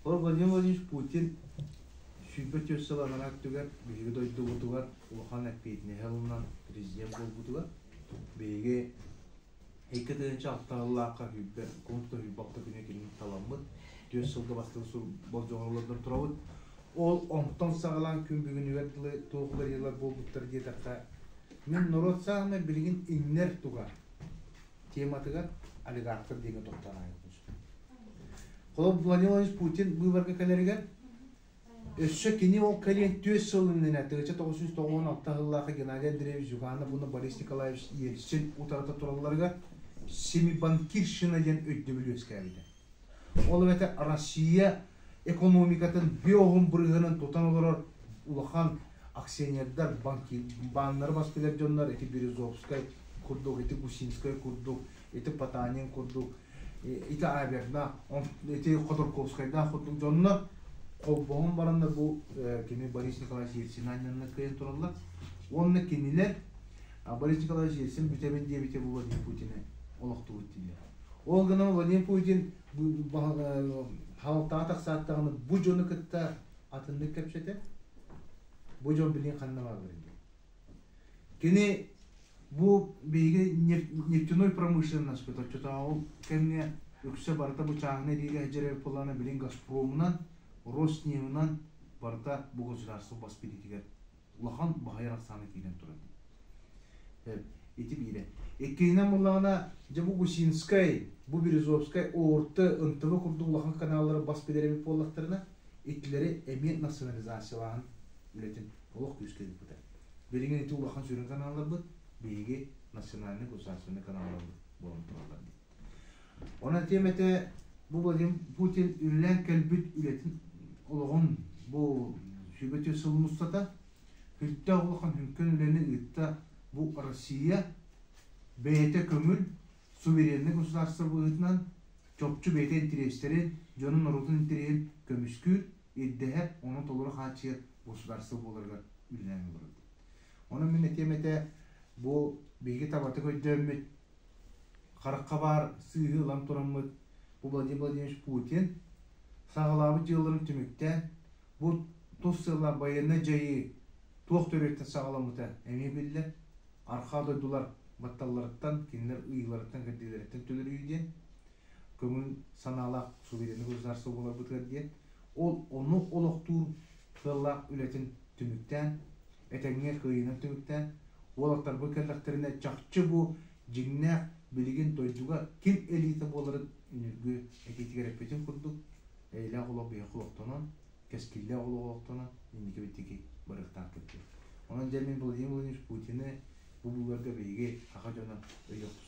Ол Владимир Владимирович Путин 24 сыл анараа өттүгэр биһиги дойдубутугар улахан эппиэтинэһи ылынан президент буолбутугар биһиги 2006 сыллаахха сүүрбэ кунта сүүрбэ күнэ кинини таламмыт 4 сылга бастакы болдьоҕор олордон турабыт. Ол онтон саҕалаан күн бүгүнүгэр дылы туох уларыйыылар буолбуттар диэтэххэ, мин норуот саамай билигин иҥнэр туга тематыгар олигархтар диэҥҥэ тохтоон ааһыахпын сөп. Холобур, Владимир Владимирович Путин быыбарга кэлэригэр өссө кини ол кэлиэн түөрт сыл иннинэ 1996 сыллаахха Геннадий Андреевич Зюганов уонна Борис Николаевич Ельцин утарыта туралларыгар семибанкирщина диэн өйдөбүл үөскээбитэ. Ол эбэтэр Россия экономикатын биоһун бырыһынан тутан олорор улахан акционердар, бааннары бас билэр дьоннор ити Березовскай курдук, ити Гусинскай курдук, ити Потанин курдук, ити Аверна, ити Ходорковскайдаах курдук дьоннор холбоһон бараннар бу кини Борис Николаевич Ельцин анньанна кыайан тураллар. Уонна кинилэр Борис Николаевич Ельцин бүтэбин диэбитэ бу Владимир Путины олохтубут дииллэр. Ол гынан Владимир Путин хаалтаҕа тахсааттаҕына бу дьону кытта атыннык кэпсэтэр. Бу дьон билигин ханна бааллар диэн. Кини бу биһиги нефтяной промышленностьпыт оччотооҕу кэмҥэ үксэ барыта бу чааһынай илиигэ сылдьар буоллаҕына билигин Газпромунан, Роснефтынан барыта бу государство бас билиитигэр улахан баһыйар ахсаана киирэн турар. Ити биирэ. Иккиһинэн буоллаҕына, дьэ бу Гусинскай, бу Березовскай, ОРТ, НТВ курдук улахан каналлары бас билэр эбит буоллахтарына, итилэри эмиэ национализациялааһын үлэтин олох күүскэ ыыппыта. Билигин ити улахан сүрүн каналларбыт биһиги национальнай государственнай каналларбыт буолан тураллар дии. Онон этиэм этэ, бу Владимир Путин үлэлээн кэлбит үлэтин олоҕун бу 24 сылын устата сүрдээх улахан сүҥкэн үлэни ыытта. Бу Россия бэйэтэ көҥүл суверенный государство быһыытынан чопчу бэйэтэ интэриэстэрин, дьонун норуотун интэриэһин көмүскүүр, ирдэһэр, ону толору хааччыйар государство буоларыгар үлэлээн олорор. Онон мин этиэм этэ, бу биһиги табатык өйдөөммүт харахха баар сыыһы ылан тураммыт бу Владимир Владимирович Путин саҕалаабыт дьыалаларын түмүктээн бу тус сыаллаах байыаннай дьайыы туох төрүөттэн саҕаламмыта эмиэ биллэр. Арҕаа дойдулар батталларыттан, кинилэр ыйыыларыттан-кэрдиилэриттэн төлөрүйүү диэн көҥүл санаалаах суверенный государство буоларбытыгар диэн ол ону олохтуур сыаллаах үлэтин түмүктээн этэҥҥэ кыайыынан түмүктээн, уолаттарбыт кэллэхтэринэ чахчы бу дьиҥнээх билигин дойдуга ким элита буоларын үнүргү этиитигэр эппитим курдук, эйэлээх олох биһиэхэ олохтонон, кэскиллээх олох олохтонон инники биттики барыахтаахпыт диэн. Онон дьэ мин Владимир Владимирович Путины бу быыбарга биһиги саха дьоно өйүөхтүк.